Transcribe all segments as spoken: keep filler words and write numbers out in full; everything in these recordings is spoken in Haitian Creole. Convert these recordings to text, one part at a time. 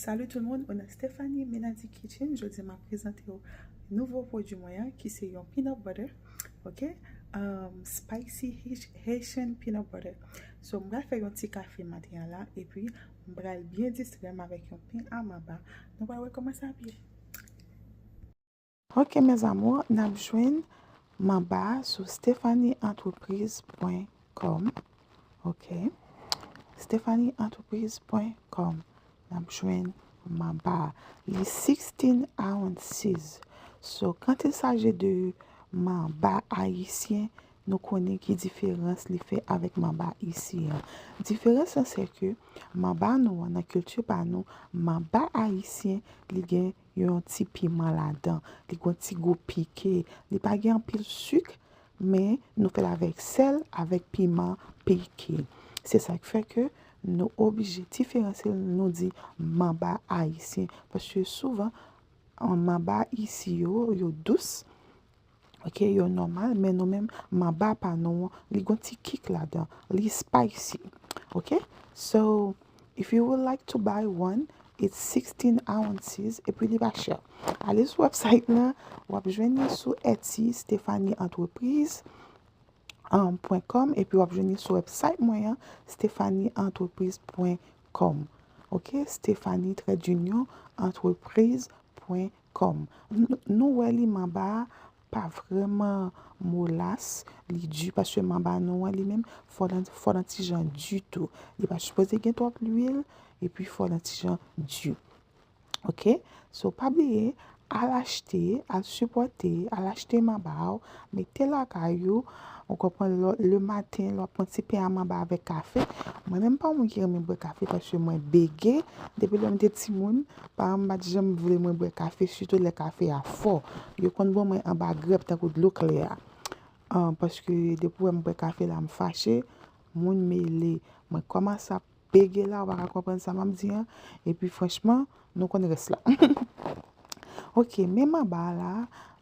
Salut tout le monde, on a Stephanie Menady Kitchen. Jodi m ap prezante w nouvo pwodui mwen an ki se yon peanut butter, ok? Um, spicy Haitian peanut butter. So, m pral fè yon ti kafe maten an la, epi m pral byen distrè m avèk yon pen a maba. Nou pral wè kòman sa ap ye. Ok, mes amours, n ap jwenn manba sou stephanie entreprise point com. Ok. stephanie entreprise point com. N ap jwenn manba. Li sixteen ounces. So, quand il s'agit de manba ayisyen, nou konnen ki diferans li fè avèk manba isi an. Diferans lan se ke manba nou an, nan kilti pa nou, manba ayisyen, li gen yon ti piman ladan. Li gon ti gou pike. Li pa gen anpil sik, men nou fè l avèk sèl, avèk piman pike. Se sa k fè ke nou oblije diferansye l, nou di manba ayisyen. Paske souvan, an manba isi yo, yo dous, ok, yo nòmal, men nou menm, manba pa nou an, li gon ti kik ladan, li spicy, ok? So, if you would like to buy one, it's sixteen ounces, epi li pa chè. Ale sou website lan, w ap jwenn li sou Etsy, Stephanie Entreprise, um, point com, epi w ap jwenn li sou website mwen an, stephanie entreprise point com. Ok, stephanie trait d'union entreprise point com. Nou, nou wè li manba a pa vrèman molas, li di, paske manba nou an li menm, fò l, fò l yon ti jan di tou. Li pa sipoze gen twòp lwil, epi fò l yon ti jan di. Ok? So, pa bliye, al achte, al sipòte, al achte manba w, mete lakay ou, ou konprann, lè, le maten, lè w ap pran ti pen a manba avèk kafe. Mwen menm pa yon moun ki renmen bwè kafe, paske mwen bege, depi lè m te timoun, paran m pa t janm vle mwen bwè kafe, sitou lè kafe a fò. Yo konn ban mwen anba grèp tankou dlo klè a. Ah, paske depi w wè m bwè kafe la, m fache, moun mele. Mwen kòmanse ap bege la, ou pa ka konprann sa m ap di an. Epi franchman, nou konn rès la. Ok, men manba la,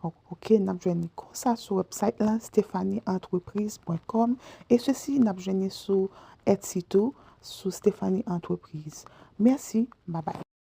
o-, ok, n ap jwenn li konsa sou website lan, stephanie entreprise point com. E sesi, n ap jwenn li sou Etsy tou, sou Stephanie Entreprise. Mèsi, babay.